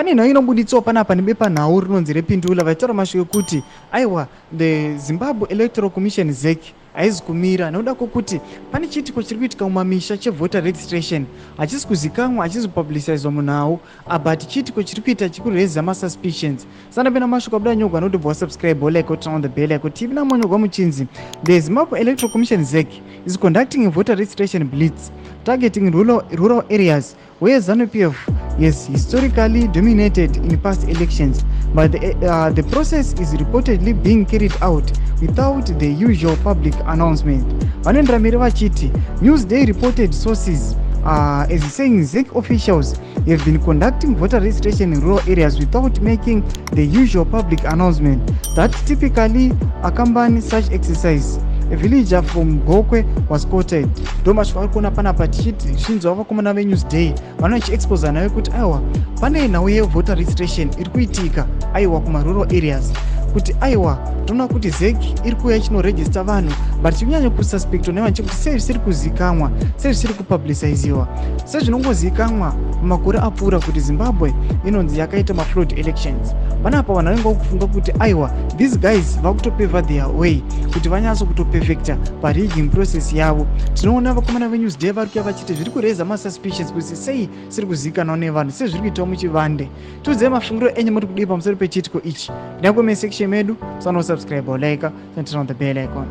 Pane nhau inobuditswa panapa nebepanhau rinonzi rePindula, vachitaura mashoko ekuti aiwa, the Zimbabwe Electoral Commission, ZEC, haizi kumira nekuda kwokuti pane chiitiko chiri kuitika mumamisha chevoter registration. Hachisi kuzikanwa, hachisi kupublicizwa munhau, but chiitiko chiri kuita chikureza masuspicions. Sanapena mashoko abuda nyogwa anoti bva wasubscribe, like, turn on the bell icon. TV namanyogwa muchinzi the Zimbabwe Electoral Commission, ZEC, is conducting a voter registration blitz targeting rural areas where ZANU-PF has historically dominated in past elections, but the process is reportedly being carried out without the usual public announcement. Vanoendera mberi vachiti Newsday reported sources as saying ZEC officials have been conducting voter registration in rural areas without making the usual public announcement that typically accompany such exercise. A villager from Gokwe was quoted. Ndo mashoko ari kuona panapa, tichinzwa vakomana veNewsday vanochiexposa nayo kuti aiwa, pane nhau yevoter registration iri kuitika, aiwa, kumarural areas, kuti aiwa, toona kuti ZEC iri kuuya ichinorejista vanhu, but chikunyanya kususpectwa nevanhu chekuti sei zvisiri kuzikanwa, sei zvisiri kupubliciziwa, sezvinongozikanwa mumakore apfuura kuti Zimbabwe inonzi yakaita mafraud elections. Panapa vanhu vanenge vakufunga kuti aiwa, these guys vakutopeva their way kuti vanyatso kutoperfecta parigging process yavo. Tinoona vakomana veNewsday vari kuya vachiti zviri kureza masuspicions kuti sei siri kuzivikanwa nevanhu, sei zviri kuitawo muchivande. Tiudzei mafungiro enyu, muri kudii pamusoro pechiitiko ichi? Ndinacomment section medu. Sanosubscribe, like and turn on the bell icon.